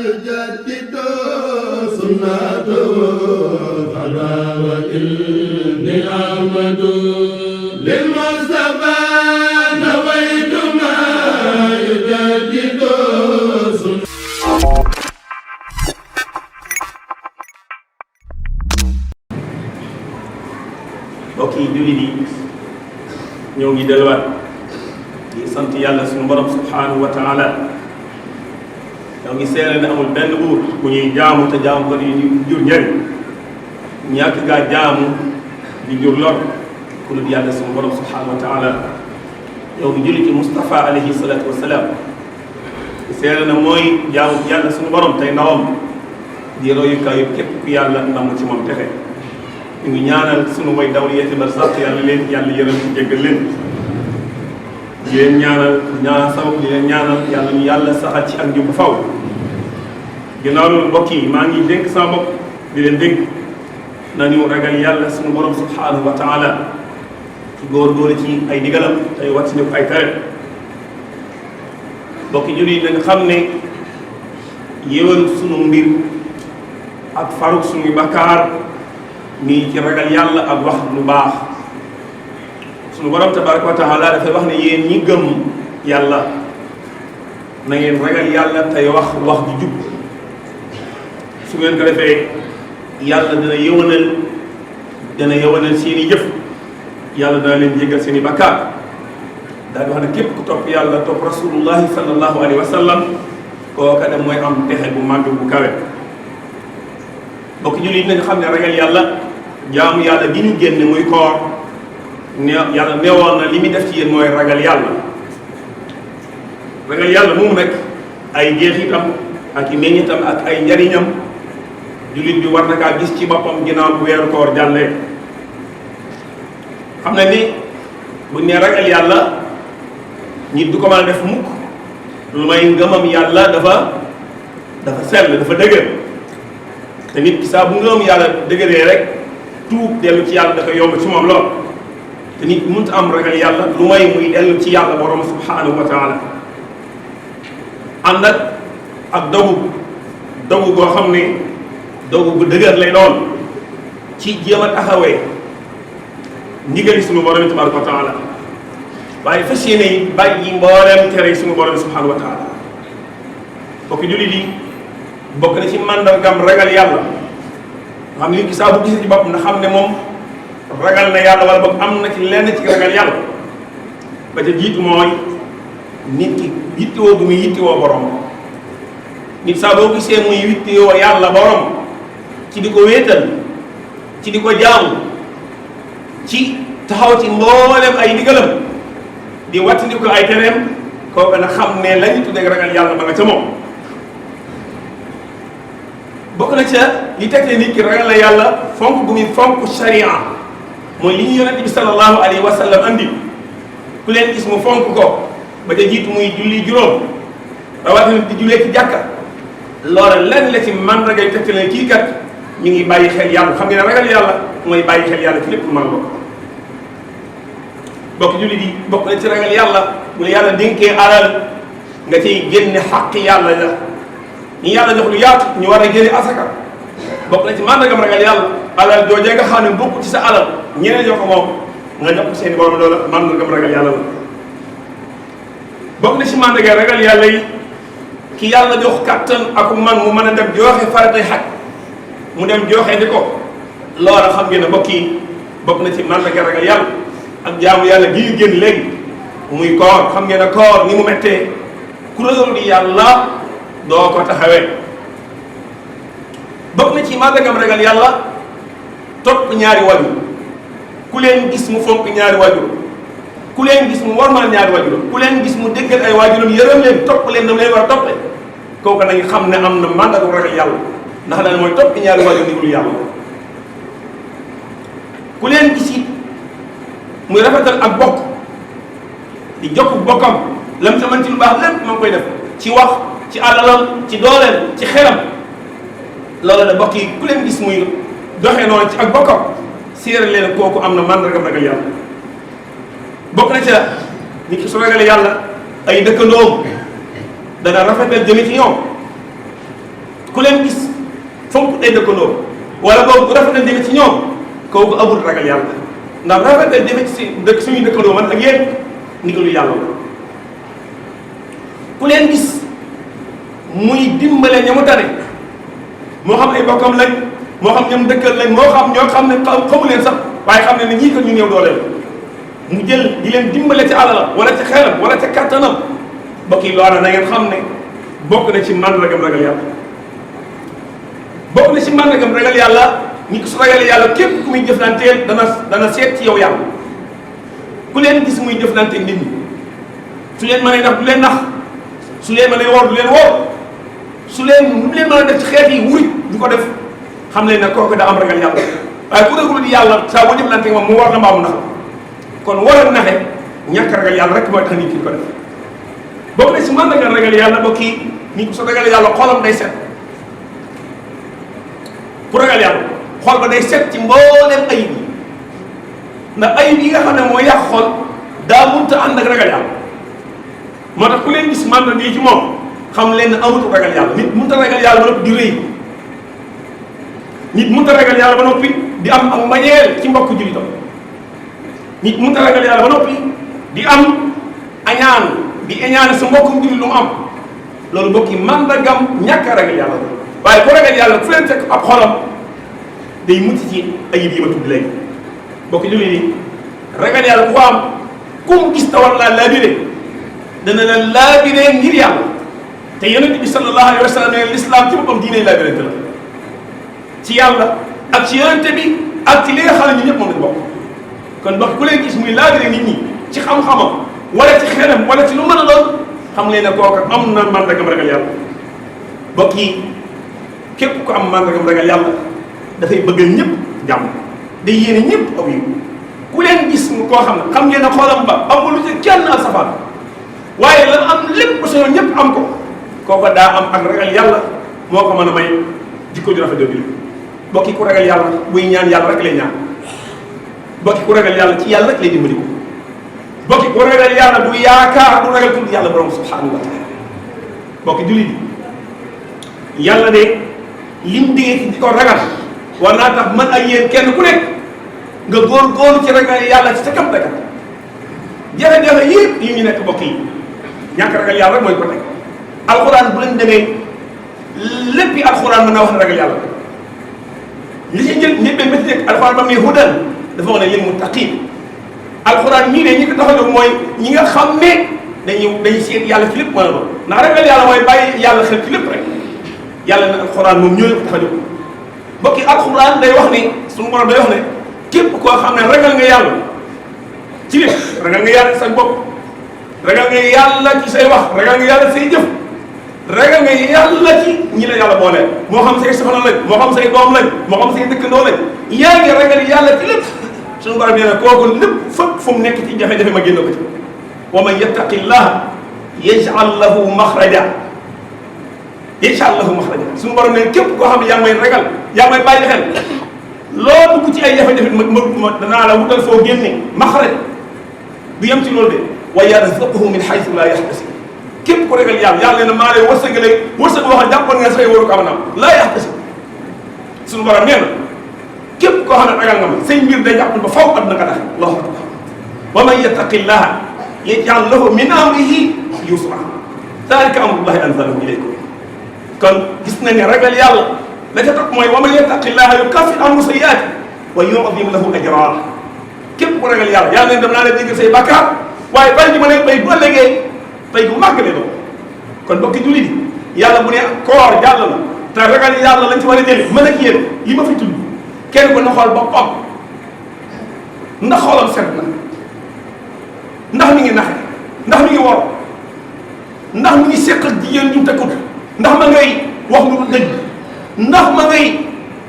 يجدد سنته فلا وإني أحمد للمصطفى نويت ما يجدد سنته. mbokk yi jullit yi ñoo ngi delluwaat di sant yàlla suñu borom subhanahu wa taala. ñoo ngi seere ne amul benn buur bu ñuy jaamu te jaamu ko di jur njëriñ ñàkk gaa jaamu di jur lor ku dul yàlla suñu borom subhanahu wa taala. ñoo ngi julli ci Mustafa alayhi salatu wasalaam di seere ne mooy jaamu yàlla suñu borom tey ndawam di royukaayu képp ku yàlla namm ci moom texe. ñu ngi ñaanal sunu way daw yeeti bar sax yàlla leen yàlla yërëm ci jéggal leen di leen ñaanal di leen ñaanal yàlla ñu yàlla saxal ci ak njub bu faw. ginnaaw loolu mbokk yi maa ngi dénk sama bopp di leen dénk nañu ragal yàlla sunu borom subhanahu wa taala ci góor-góor ci ay digalam tey wàcc ko ay tere. mbokk yi jullit nañ xam ne yéwal sunu mbir ak faruk sunuy bakkaar mi ci ragal yàlla ak wax lu baax. sunu borom tabaraka wa taala dafay wax ne yéen ñi gëm yàlla na ngeen ragal yàlla tey wax ju jub. su ngeen ko defee yàlla dana yëwanal seeni jëf yàlla dana leen jéggal seeni bakkaar. daal di wax ne képp ku topp yàlla topp rasulullahi sallallahu alayhi wa sallam kooka dem mooy am texe bu màgg bu kawe. bokk jullit nañu xam ne ragal yàlla jaamu yàlla bi ñu génn muy koor yàlla neewoon na li muy def ci yéen mooy ragal yàlla. ragal yàlla moom nag ay jeexitam ak i meññitam ak ay njariñam jullit bi war na kaa gis ci boppam ginnaaw bu weeru koor jàllee. xam na ni buñ ne ragal yàlla nit du ko mën a def mukk lu may ngëmam yàlla dafa sell dafa dëgër. te nit ki saa bu ngëmam yàlla dëgëree rek tuub dellu ci yàlla dafa yomb ci moom lool. te nit mënut am ragal yàlla lu may muy dellu ci yàlla borom subhanahu wa taala. ànd ak dogu goo xam ne dogu bu dëgër lay doon ci jéem a taxawee ndigali suñu borom tabaraka wa taala waaye fas yéene yi bàyyi mbooleem tere suñu borom subhanahu wa taala. bokk jullit yi bokk na ci màndargam ragal yàlla nga xam ne nit ki saa bu gisee ci bopp na xam ne moom ragal na yàlla wala boog am na ci lenn ci ragal yàlla. ba ca jiitu mooy nit ki yittewoo bu muy yittewoo borom. nit saa boo gisee muy yittewoo yàlla borom ci di ko wéetal ci di ko jaamu ci taxaw ci mboolem ay ndigalam di wattandi ko ay tereem kooku na xam ne la ñu tuddee ragal yàlla ba nga ca moom. bokk na ca li tegtee nit ki ragal la yàlla fonk gu muy fonk sharia mooy li ñu yonent bi sallallahu alayhi wa sallam andi ku leen gis mu fonk ko ba ca jiitu muy julli juróom rawatina di jullee ci jàkka. loola lenn la ci màndargay tegte ne kii kat mi ngi bàyyi xel yàlla. xam nga ne ragal yàlla mooy bàyyi xel yàlla ci lépp lu mën ko. bokk julli di bokk na ci ragal yàlla bu la yàlla dénkee alal nga ciy génne xaq yàlla la ñi yàlla jox lu yaatu ñu war a génne asaka. bokk na ci màndargam ragal yàlla alal joojee nga xam ne bokk ci sa alal ñeneen jox ko moom nga jox ko seen borom loola màndargam ragal yàlla la. bokk na ci màndargam ragal yàlla yi ki yàlla jox kattan ak man mu mën a dem joxe faratay xaj mu dem joxe di ko loola xam ngeen ne mbokk yi bokk na ci màndargam ragal yàlla. ak jaamu yàlla gi ñu génn léegi muy koor xam ngeen ne koor ni mu méttee ku ragal di yàlla doo ko taxawee. bokk na ci màndargam ragal yàlla topp ñaari wajur ku leen gis mu fonk ñaari wajur ku leen gis mu warmal ñaari wajur ku leen gis mu déggal ay wajuram yërëm leen topp leen dama leen war a toppee kooku nañu xam ne am na màndargam ragal yàlla ndax daal mooy topp ñaari wajur ndigalu yàlla. ku leen gis it muy rafetal ak bokk di jokk bokkam lam sa mën ci lu baax lépp ma ngi koy def ci wax ci alalam ci dooleem ci xelam. loolu la bokk yi ku leen gis muy doxee noonu ci ak bokkam séeréer leen kooku am na màndargam ragal yàlla. bokk na ca nit ki su ragalee yàlla ay dëkkandoom dana rafetal jëme ci ñoom ku leen gis fonk ay dëkkandoo wala boobu rafetal demee ci ñoom kooku amul ragal yàlla ndax rafetal demee ci suñuy dëkkandoo man ak yéen ndigalu yàlla la ku leen gis muy dimbale ña mu tane moo xam ay bokkam lañ moo xam ñoom dëkkal lañ moo xam ñoo xam ne xamu leen sax waaye xam ne ne ñii ko ñu néew dooleel mu jël di leen dimbale ci alalam wala ci xelam wala ci kattanam bokk yi loola na ngeen xam ne bokk na ci màndargam ragal yàlla bokk na ci màndargam ragal yàlla ni ko su ragalee yàlla képp ku muy jëflanteel dana seet ci yow yàlla ku leen gis muy jëflanteel nit ñi su leen mënee nax du leen nax su leen mënee wor du leen wor su leen lu leen mën a def ci xeet yi wurit du ko def xam leen ne kooku daa am ragal yàlla waaye ku ragul di yàlla saa boo jëflante moom mu war na mbaa mu nax kon war a naxe ñàkk ragal yàlla rek mooy tax nit ki di ko def bokk na si mën nga ragal yàlla ba kii nit ku sa ragal yàlla xolam day set ku ragal yàlla xol ba day set ci mbooleem ayib yi ndax ayib yi nga xam ne moo yàq xol daa munta ànd ak ragal yàlla moo tax ku leen gis màndarga yi ci moom xam leen ne amatu ragal yàlla nit munta ragal yàlla ba noppi di rëy nit munta ragal yàlla ba noppi di am ak mbañeel ci mbokk jullitam nit munta ragal yàlla ba noppi di am añaan di añaane sa mbokkum jullit lu mu am loolu mbokk yi màndargam ñàkk a ragal yàlla waaye ku ragal yàlla fu leen fekk ab xolam day mucc ci ayib yi ma tudd léegi mbokk jullit yi ragal yàlla ku ko am ku mu gis te war laa laabire dana la laabire ngir yàlla te yonent bi sallallahu alayhi wa sallam ne l'islam ci boppam diine laabirante la ci yàlla ak ci yonent bi ak ci li nga xam ne ñu ñëpp moom lañ bokk kon mbokk ku leen gis muy laabire nit ñi ci xam-xamam wala ci xelam wala ci lu mën a doon xam leen ne kooku am na màndargam ragal yàlla mbokk yi képp ku am màndargam ragal yàlla dafay bëggal ñëpp jàmm day yéene ñëpp aw yiw ku leen gis koo xam ne xam ngeen ne xoolam ba amul lu ci kenn ak safaan waaye la am lépp ba soo ñëpp am ko kooku daa am ak ragal yàlla moo ko mën a may jikko ju rafet jooju mbokk yi ku ragal yàlla buy ñaan yàlla rek lay ñaan mbokk yi ku ragal yàlla ci yàlla rek lay dimbali ko mbokk yi ku ragal yàlla du yaakaar du ragal tudd yàlla borom subhanahu wa taala mbokk jullit yi yàlla de lim diggee ci di ko ragal war naa tax man ak yéen kenn ku nekk nga góor-góorlu ci ragal yàlla ci sa kam dakat jafe-jafe yëpp yi ñu nekk mbokk yi ñàkk ragal yàlla rek mooy ko nekk alxuraan bu leen demee lépp yi alxuraan mën naa wax ne ragal yàlla li ci ñëpp ba ci nekk alxuraan ba muy hudan dafa wax ne lil muttaqin alxuraan ñii ne ñi ko tax a jóg mooy ñi nga xam ne dañuy seet yàlla ci lépp mën a doon ndax ragal yàlla mooy bàyyi yàlla xel ci lépp rek yàlla ne alxuraan moom ñoo ko tax a jóg mbokk yi alxuraan day wax ni suñu borom day wax ne képp koo xam ne ragal nga yàlla ci lépp ragal nga yàlla ci sa bopp ragal nga yàlla ci say wax ragal nga yàlla ci say jëf ragal nga yàlla ci ñi la yàlla boole moo xam say soxna lañ moo xam say doom lañ moo xam say dëkkandoo lañ yaa ngi ragal yàlla ci lépp suñu borom nee na kooku lépp fépp fu mu nekk ci jafe-jafe ma génn ko ci wa man yattaqi llaha yaj'al lahu maxraja yaj'al lahu maxraja suñu borom ne képp koo xam ne yaa ngi may ragal yaa ngi may bàyyi xel loo dugg ci ay jafe-jafe ma danaa la wutal foo génne maxraj du yem ci loolu de wa yarzuqhu min haythu la yahtasib képp ku ragal yàlla yàlla nee na maa lay wërsëgale wërsëg boo xam ne jàppoon nga say waru ko am na laa yahtasib suñu borom nee na képp koo xam ne ragal nga ma say mbir day jàpp ba faw àdduna ka tax allahu akbar wa man yattaqi llaha yaj'al lahu min amrihi yusra dhalika amrullahi anzalahu ilaykum kon gis na ne ragal yàlla la ca topp mooy wa man yattaqi llaha yukaffir anhu sayyi'aatihi wa yu'zim lahu ajra képp ku ragal yàlla yàlla ne dem naa leen jéggal say bàkkaar waaye bay ji ma leen bay bu ëllëgee bay bu màgg ne doon kon mbokki jullit yi yàlla bu ne koor jàll na te ragal yàlla lañ ci war a jëlee mën ak yéen li ma fi tudd kenn ko na xool boppam ndax xoolam set na ndax mi ngi naxe ndax mi ngi wor ndax mi ngi seq ak jigéen ñu tëkkut ndax ma ngay wax lu dul dëgg ndax ma ngay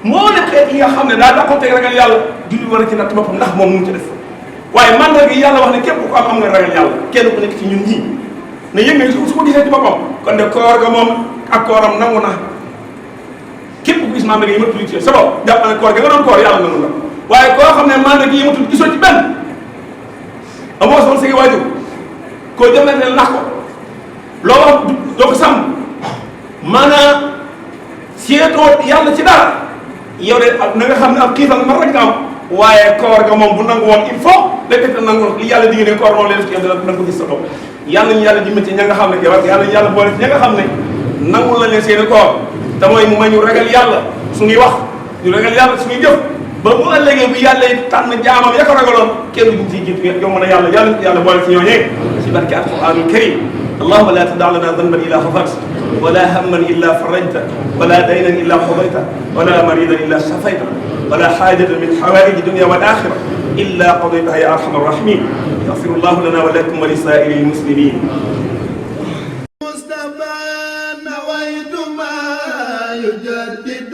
moo ne xeet yi nga xam ne daa daqonte ragal yàlla julli war a ci natt boppam ndax moom mu ngi ci def waaye mandarga yi yàlla wax ne képp ku am nga ragal yàlla kenn ku nekk ci ñun ñii ne yëg nga su ko gisee ci boppam kon de koor ga moom ak kooram nangu na képp ku gis mandarga yi ma tudd ci sa bopp jàpp ne koor ga nga doon koor yàlla nangu na waaye koo xam ne mandarga yi ma tudd gisoo ci benn amoo soon segi waajur koo jëmlanteel nax ko loo wax doo ko sàmm maanaam nangoo yàlla ci dara yow de na nga xam ne ab xiifal man rek nga am waaye koor ga moom bu nangu woon il faut lépp nangu li yàlla digg ne koor moom lay def ci yow dina ko gis sa bopp yàlla ñu yàlla dimbali ci ña nga xam ne yàlla ñu yàlla boole ci ña nga xam ne nangul la leen seeni koor te mooy mu may ñu ragal yàlla suñuy wax ñu ragal yàlla suñuy jëf ba bu ëllëgee bu yàlla tànn jaamam ya ko ragaloon kenn duñ ciy jiitu yow mën a yàlla boole ci ñooñee ci barke alquranul karim allahumma la tada lana danban illa xafarta wala hamman illa farajta wala daynan illa qadayta wala maridan illa shafayta wala xaajatan min xawaaiji dunia wal axira illa qadaytaha ya arhamar rahimin yaxfiru llahu lana wa lakum wa li saa'iri lmuslimin يجدد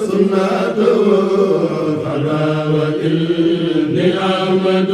سنته فلا وإني أحمد